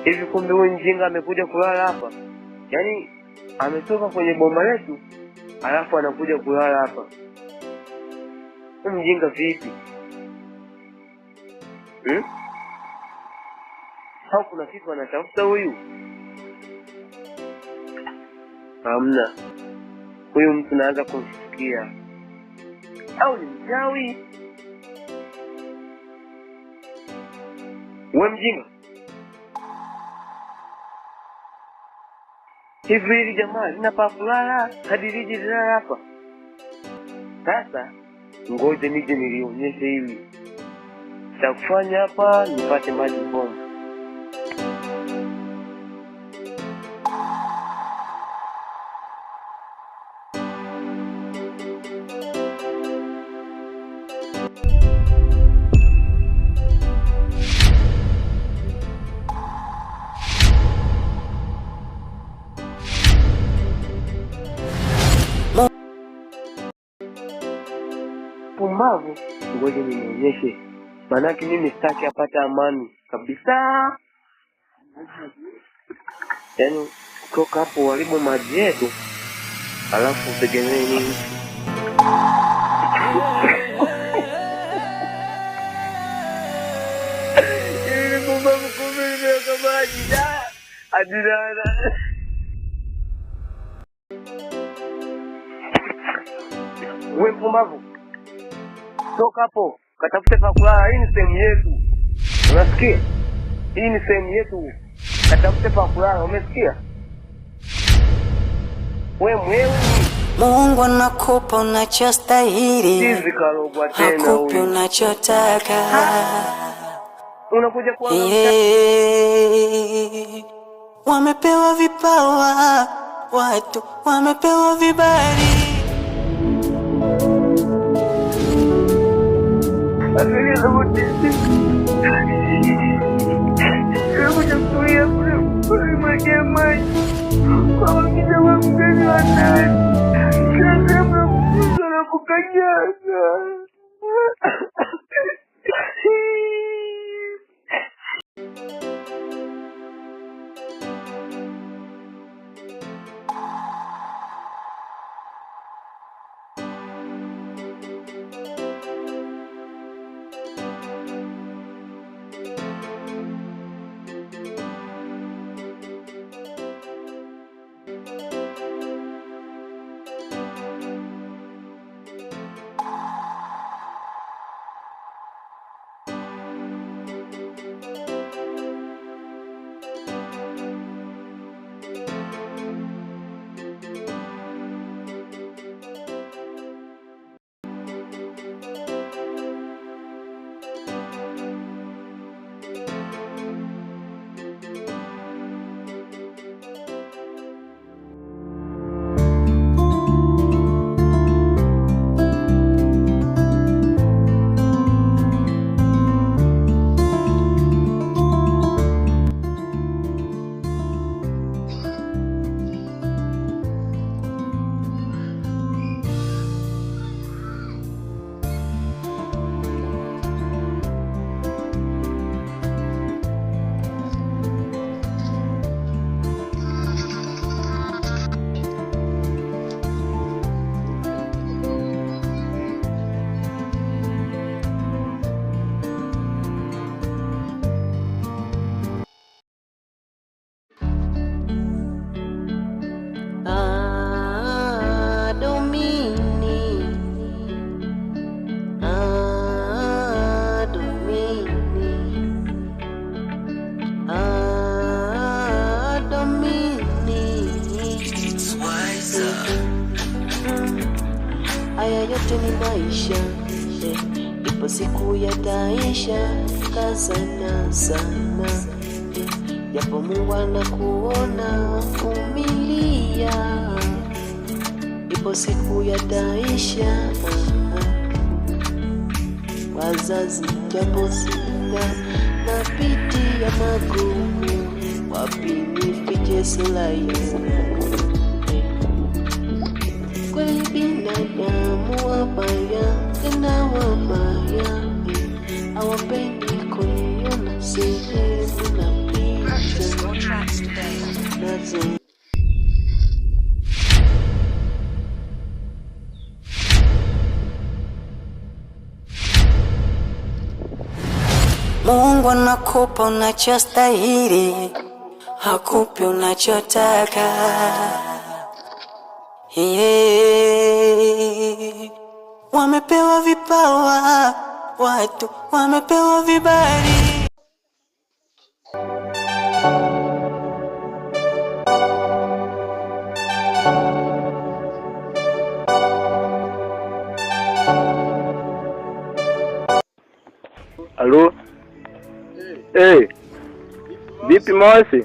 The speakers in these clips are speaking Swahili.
Hivi kumbe huyu mjinga amekuja kulala hapa? Yaani ametoka kwenye boma letu alafu anakuja kulala hapa. Huyu mjinga vipi? Hmm? Au kuna kitu anatafuta huyu? Hamna. Huyu mtu naanza kumsikia. Au ni mchawi? We mjinga. Hivi hili jamaa lina pa kulala hadi lije lilala hapa. Sasa ngoja nije nilionyeshe hili. Cha kufanya hapa nipate maji bomba. Pumbavu, ngoja nimuonyeshe. Maanake mimi sitaki apate amani kabisa. Yaani kutoka hapo uharibu maji yetu, alafu utegemee nini? Ili pumbavu, kumbe nimeweka maji da adinana. We mpumbavu, toka hapo katafute pa kulala. Hii ni sehemu yetu, unasikia? Hii ni sehemu yetu, katafute pa kulala, umesikia? We mwewe Mungu anakupa unachostahili, chizi karogwa tena hakupi huyu, unachotaka. unakuja kuangamsha Yeah. Wamepewa vipawa watu, wamepewa vibali. Kuja kulia maji kwa wakija wa mgeni wa ndani, sasa mnakuza na kukanyaga. Ah, Domini. Ah, Domini. Ah, Domini. Haya yote ni maisha, eh, ipo siku yataisha. Kazana sana, eh, japo Mungu anakuona, vumilia, ipo siku yataisha. Wazazi japo sina, napitia magumu, wapi nifiche sura yangu? Eh, kweli binadamu wabaya, tena wabaya, eh, hawapendi kuniona sehemu. wazazi. Mungu anakupa unachostahili, hakupi unachotaka. Yeah. Wamepewa vipawa watu, wamepewa vibali. Halo? Hey. Vipi Mosi?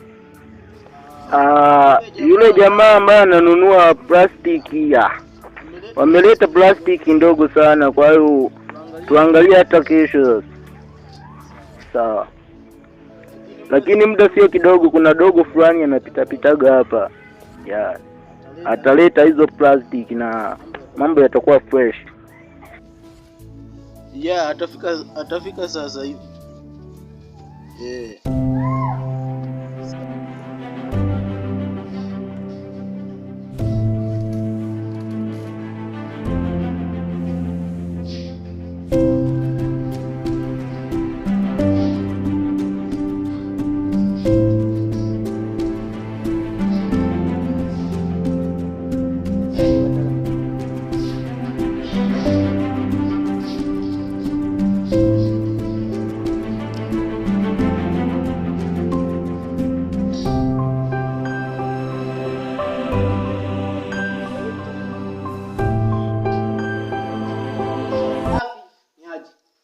Yule jamaa ambaye ananunua plastiki ya wameleta plastiki ndogo sana, kwa hiyo tuangalie hata kesho sasa. Sawa, lakini muda sio kidogo, kuna dogo fulani anapitapitaga hapa ya ataleta hizo plastiki na mambo yatakuwa fresh. Yeah, atafika sasa hivi. Yeah.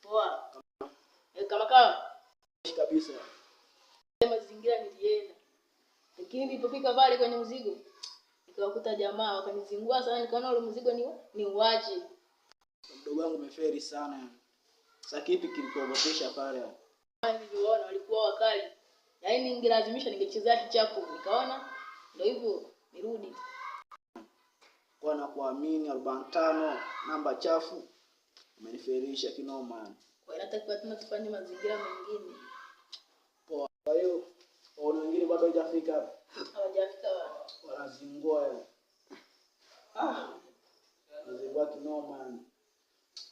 Poa. Kama kama Kabisa. mazingira nilienda, lakini nilipofika pale kwenye mzigo nikawakuta jamaa wakanizingua sana, nikaona ule mzigo ni uache. Mdogo wangu umeferi sana yani. Sasa kipi kilikuogopesha pale? Nilivyoona walikuwa wakali, yaani ningelazimisha ningechezea kichapo, nikaona ndio hivyo nirudi. Kwa na kuamini 45 namba chafu umeniferisha kinoma yani. Kwa hiyo inatakiwa tena tufanye mazingira mengine. Poa. Kwa hiyo waona wengine bado hawajafika hapa. Hawajafika Wanazingua yani. Ah. Wanazingua kinoma yani.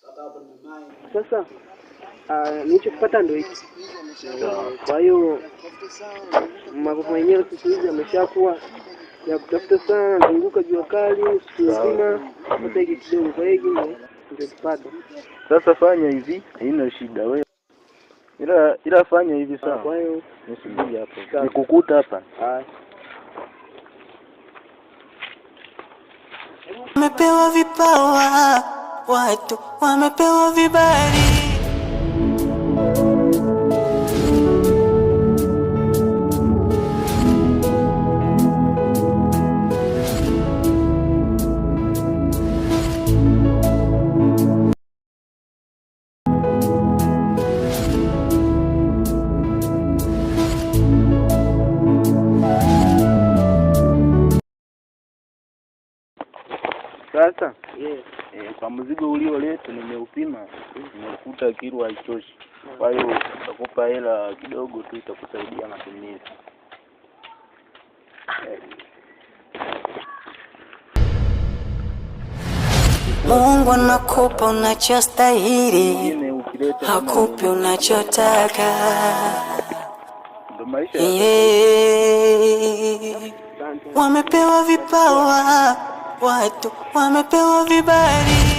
Mpaka hapo nimemai. Sasa nilichokipata ndio hiki. Kwa hiyo makopo yenyewe siku hizi yameshakuwa ya kutafuta sana, zunguka jua kali siku nzima kupata hiki kidogo. Kwa hiyo hiki ndio kipato. Sasa fanya hivi, haina shida wewe, ila fanya hivi sawa. Kwa hiyo Nisubiri hapo, nikukuta hapa. Wamepewa vipawa watu, wamepewa vibali. Sasa kwa mzigo ulioleta nimeupima, nimekuta kilo haitoshi. Kwa hiyo nitakupa hela kidogo tu, itakusaidia matumizi. Mungu anakupa unachostahili, Ingine ukileta kama hakupi unachotaka. ndo maisha. Yeah. Wamepewa vipawa watu, wamepewa vibali.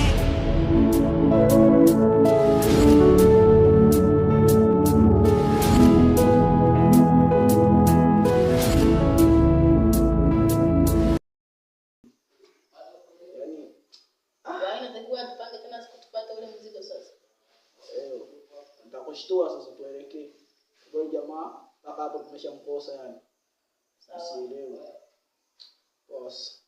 Kwa hiyo inatakiwa tupange tena siku tupate ule mzigo sasa. Eh, nitakushtua sasa tuelekee. Kwa hiyo jamaa mpaka hapo tumeshamkosa yani. Sawa. Sielewi. Boss.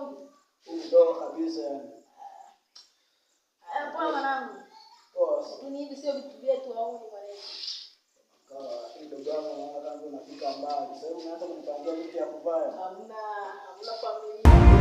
Mungu. Huu mdogo kabisa yani. Haya poa mwanangu. Poa. Lakini hivi sio vitu vyetu au ni mwanangu. Kawa ndogo yangu naona kama unafika mbali. Sasa unaanza kunipangia vitu ya kuvaa. Hamna, hamna familia.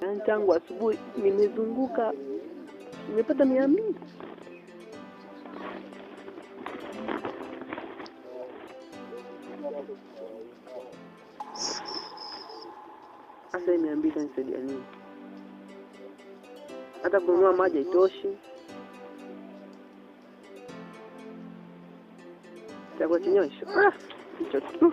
Yaani tangu asubuhi nimezunguka, nimepata 200. Sasa hii 200 itanisaidia nini? Hata kununua maji haitoshi. Chakula chenyewe hicho. Ah, hicho tu.